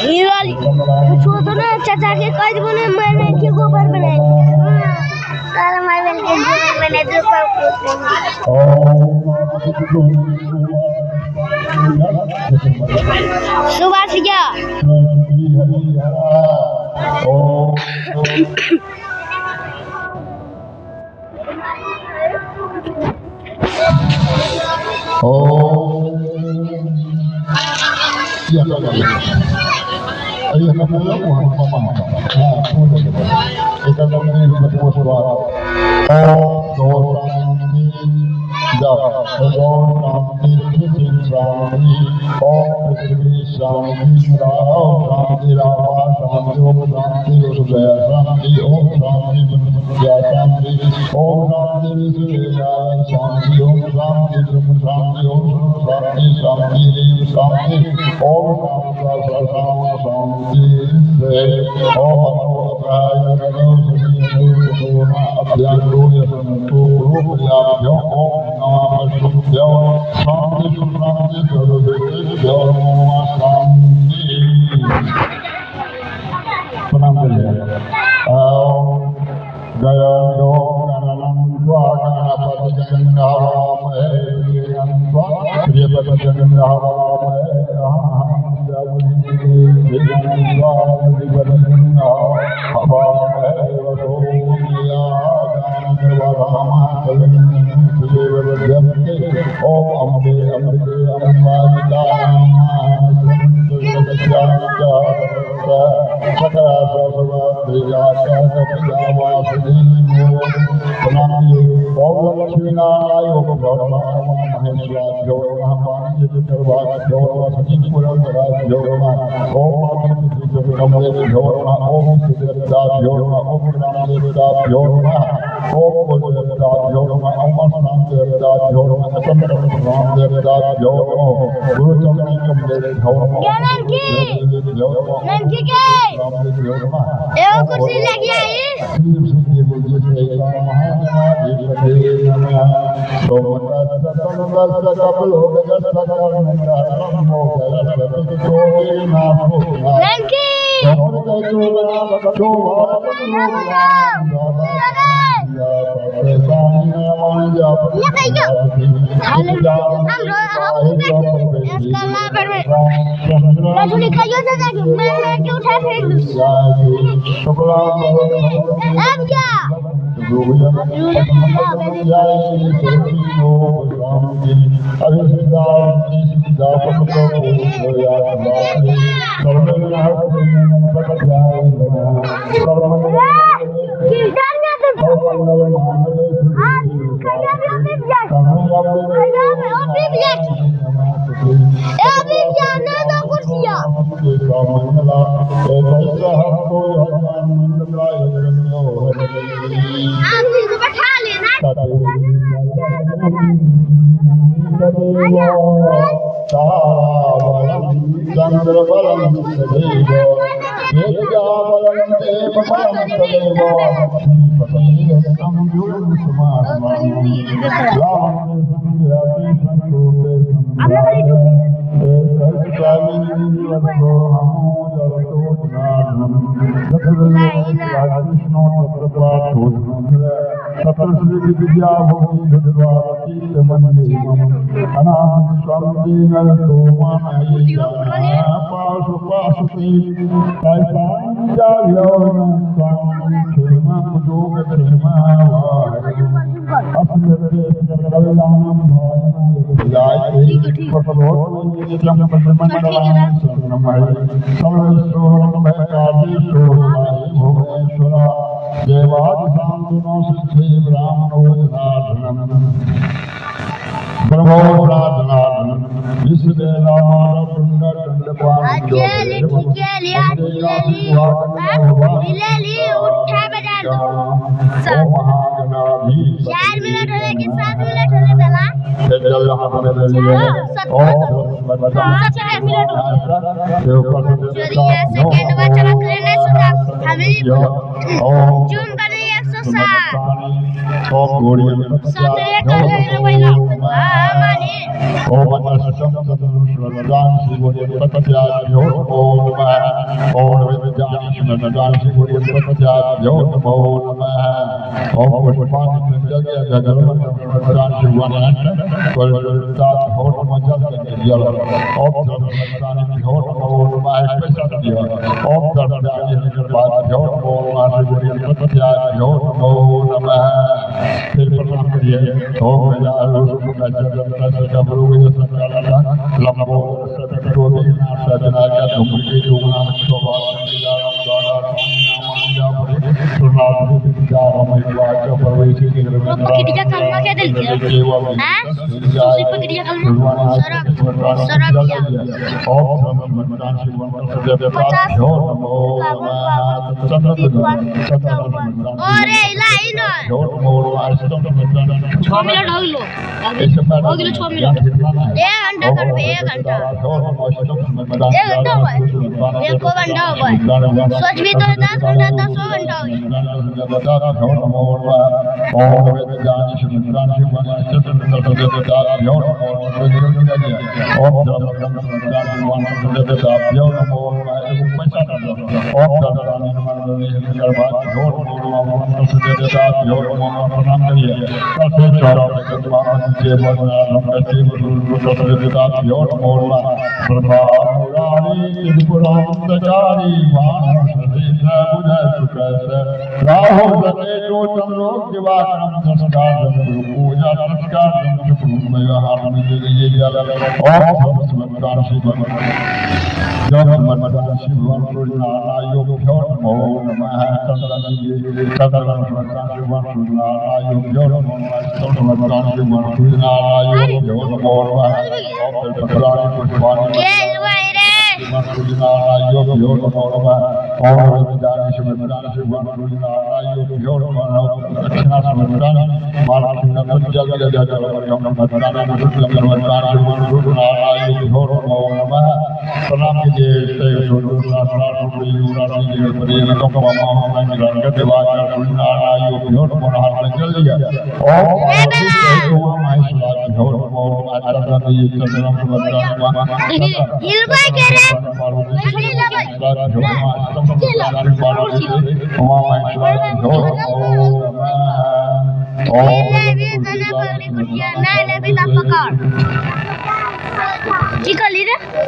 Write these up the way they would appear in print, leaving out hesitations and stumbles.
पूछो तो ना चाचा के कह देबो ना मैंने के गोबर बनाए सारा मार्बल के गोबर बनाए दो सब सुबह से क्या कुर्सी लगी आई 107 सत्रह कर शिवोत्पत्त्याभ्यो नमो नमः। ओम विद्याशिवोत्पत्त्याभ्यो नमो नमः। ओम पुष्पाणि फिर प्रणाम करिए। ओम 6 मिनट हो गलो, हो गलो 6 मिनट। 1 घंटा करबे, 1 घंटा, 1 घंटा हो गए, 1 घंटा हो गए। सोच भी तो 10 घंटा 10 घंटा हो गए।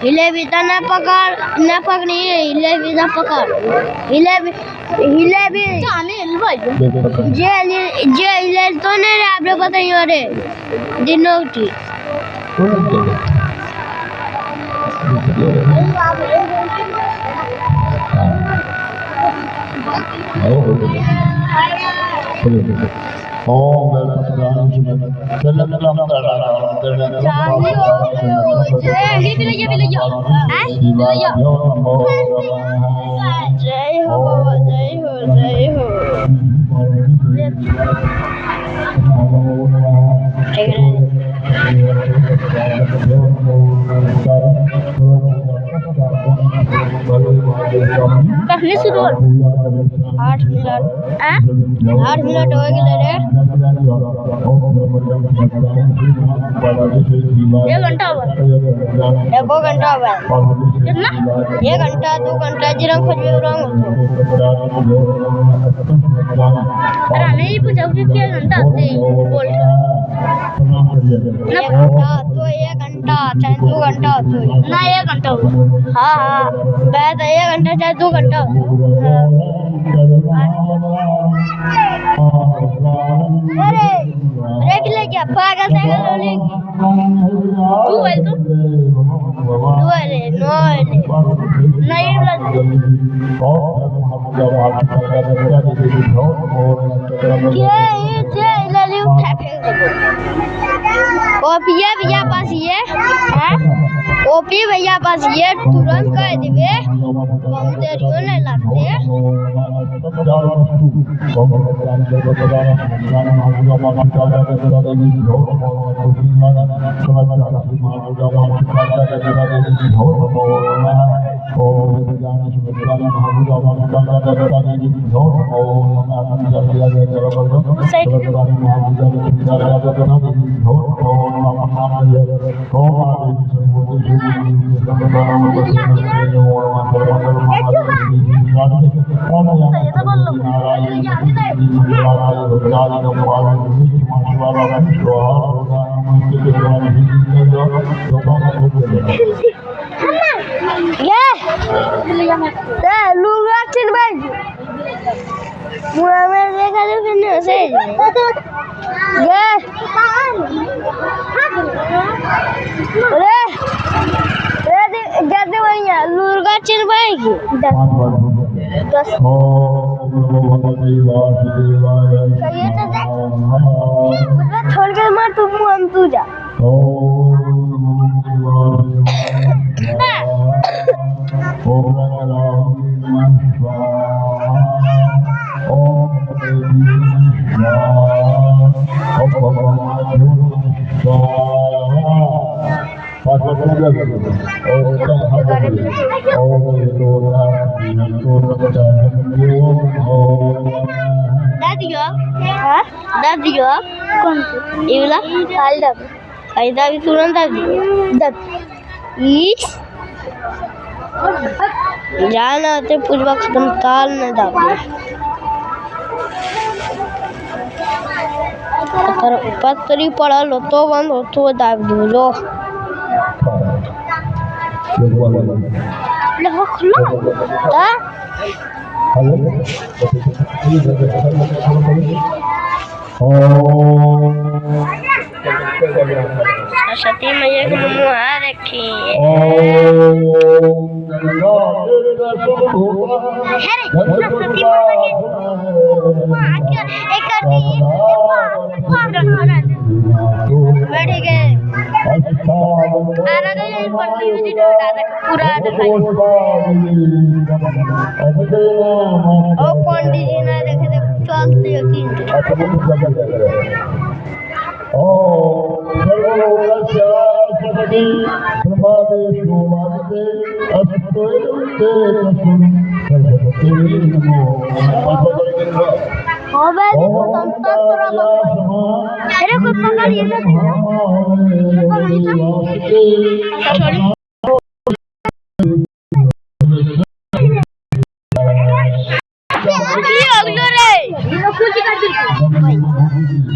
हिले भी तो ना पकड़, ना पकड़ी, हिले भी ना पकड़, हिले भी, हिले भी जे जे हिले तो नहीं रे, आप लोग बताइए रे दिनों की। जय हो बाबा, जय हो, जय हो। कखनी शुरू 8 मिनट, 8 मिनट हो गए रे। 1 घंटा हुआ, 1 घंटा हुआ। कितना? 1 घंटा 2 घंटा जिरंग खोजबे उरंग होतो। अरे हमें ही पूछा कि क्या घंटा होते बोल कर। 1 घंटा तो 1 घंटा चाहे 2 घंटा होतो। ना 1 घंटा हुआ। हाँ हाँ मैं तो 1 घंटा चाहे 2 घंटा होतो। अरे अरे बिल्ले क्या पागल साइकिल रोले तू बोल तो 2 ले 9 ले नहीं के ये जे लली उठा फेंक दो। कॉपिया भैया पास ये है, कॉपी भैया पास ये तुरंत कह दिबे, बहुत देरियो नहीं लगते। प्रणाम करिए। ओम आदि सर्वभूतेषु छोड़ के मार तू तू जा। जाना होते पूजवा खत्म ताल न दाब पत्थरी पड़ल हो तो बंद हो तो दाब दो जो खुला सरस्वती मैया के मुँह रखी। पूरा पंडित जी ना देखे चलते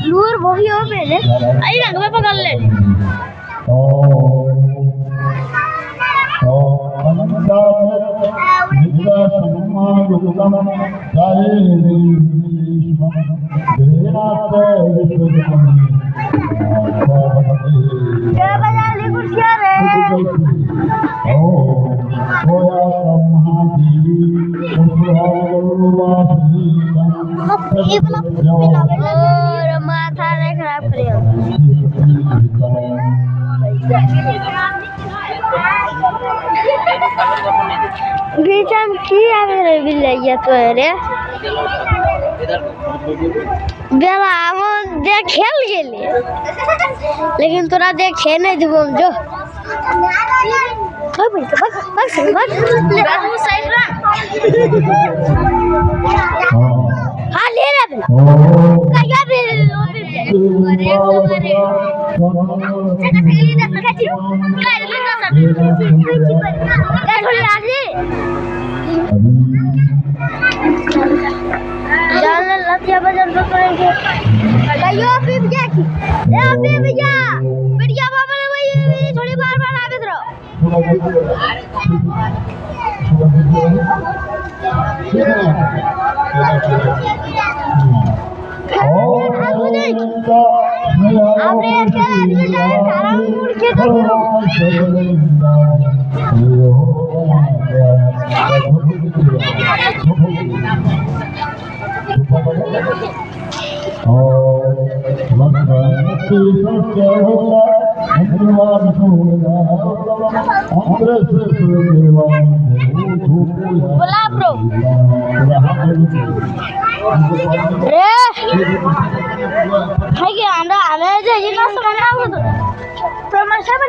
लूर वही हो पहले आई रंग में पकड़ ले। और माथा ने खराब कर की आवे बिलैया तो रे बेला हम देखेल गेली लेकिन तोरा देखे नहीं देबो जो हाँ ले रहा कहिया भी थोड़ी बार बार आवे बोला ब्रो रे है कि हमरा हमें जे ये ना समझ ना तो प्रमाण सब